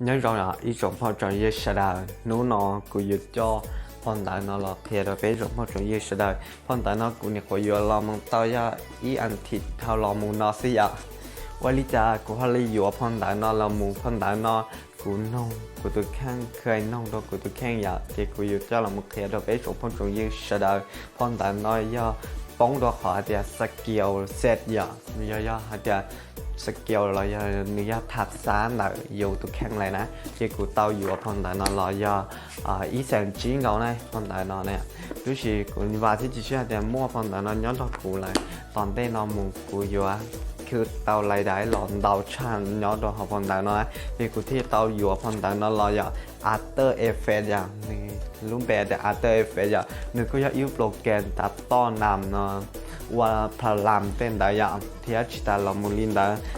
Nyob zoo os ib tsoom phooj tsoom ywg sawv daws, hnub no kuv yuav coj phau ntawv no los qhia rau peb tsoom phooj tsoom ywg sawv daws. Phau ntawv no kuv nyuam qhuav yuav los mus tau yog ib as thiv dhau los mus no xwb yom. Ua li cas kuv ho li yuav phau ntawv no los mus? Phau ntawv no kuv noog kuv tus kheej, kha noog rau kuv tus kheej yom, ces kuv yuav coj los mus qhia rau peb tsoom phooj tsoom ywg sawv daws. Phau ntawv no yog poob rau qhov hais tias skill set yom, yog yog hais tias skill los yog nws yog tham xav ntawm yus tus kheej lawm na. Ces kuv tau yuav phau ntawv no los yog ib xees tsib nkaus na phau ntawv no na. Tab sis kuv vam thiab cia siab hais tias muaj phau ntawv no nyob nrog kuv lawm, tom ntej no mus kuv yuav khwv tau lais dais los ntau tshaj nyob rau hauv phau ntawv no na. Ces kuv thiaj tau yuav phau ntawv no los yog After Effects yom, nws lub npe tias After Effects yom, nws kuj yog ib lub program tav toj nam no ua phalam tej ntawd yom, thiab tsis tas los mus li ntawd,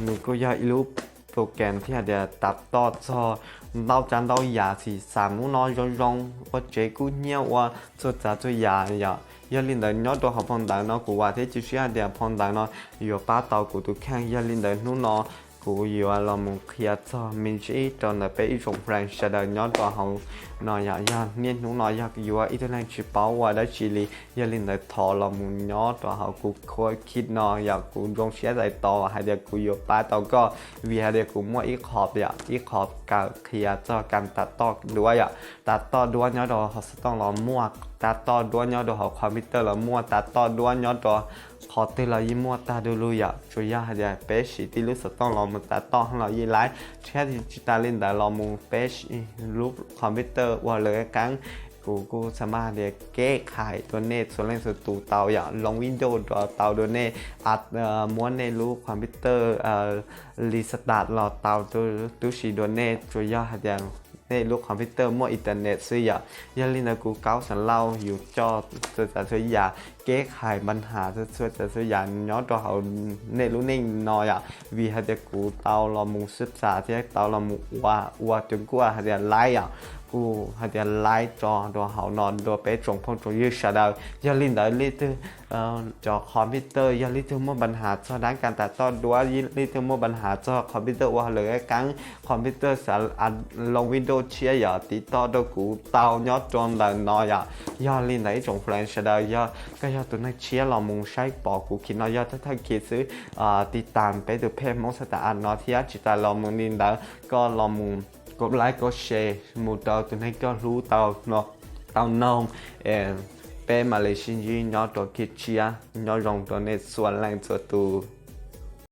nws kuj yog ib lub program thiab hais tias tav toj txog ntau tsav ntau yam xim xas ub no zoo zoo, ua tsev kub hnyiab, ua txhua tsav txhua yam yom. Yog li ntawd nyob rau hauv phau ntawv no kuv vam thiab cia siab hais tias phau ntawv no yuav pab tau kuv tus kheej. Yog li ntawd hnub no kuv yuav los mus qhia txog me ntsis rau ntawm peb ib tsoom friend sawv daws nyob rau hauv no yom. Yog niaj hnub no yog yuav ib tug neeg tsis paub ua dab tsi li, yog li ntawd thov los mus nyob rau hauv kuv core kit no yom. Kuv zoo siab txais tos hais tias kuv yuav pab tau koj, vim hais tias kuv muaj ib qho yom, ib qho kawm qhia txog kam tav toj duab yom. Tav toj duab nyob rau hauv xov tooj los muaj, tav toj duab nyob rau hauv computer los muaj, tav toj duab nyob rau qhov twg los yeej muaj tag du lug yom. Tsuas yog hais tias peb siv tib lub xov tooj los mus tav toj los yeej laib, thiab tsis tas li ntawd los mus peb siv lub computer ua lawv qeeb, kuv kuj xa maj tias keb khais dua nej txhua leej txhua tus tau yom, loos Windows rau tau dua nej, muab nej lub computer restart los tau, tab sis dua nej tsuas yog hais tias nej lub computer muaj internet xwb yom. Yog li ntawd kuv Kaub Xam Lauj yuav coj txhua tsav txhua yam, keb khais npa nham txhua tsav txhua yam nyob rau hauv nej lub neej no yom, vim hais tias kuv tau los mus xwb xas thiab tau los mus ua ua cov nkuaj hais tias laib yom. Kuv hais tias laib tso rau hauv no rau peb tsoom phooj tsoom ywg sawv daws. Yog li ntawd leej twg cov computer yog leej twg muaj npa nham txog dab kam tav toj duab, leej twg muaj npa nham txog computer ua lawv qeeb, computer xav loos Windows tshiab yom, tiv toj rau kuv tau nyob rau ntawm no yom. Yog li ntawd ib tsoom friend sawv daws, yog koj yog tus neeg tshiab los mus saib pom kuv khi no yog thawj thawj khi xwb, tiv tam peb tus page Hmoob Xab Tas App no thiab tsis tas los mus li ntawd koj los mus kov like kov share mus rau tus neeg koj hlub tau noog, peb mam li sib ntsib nyob rau khi tshiab. Nyob zoo rau nej txhua leej txhua tus.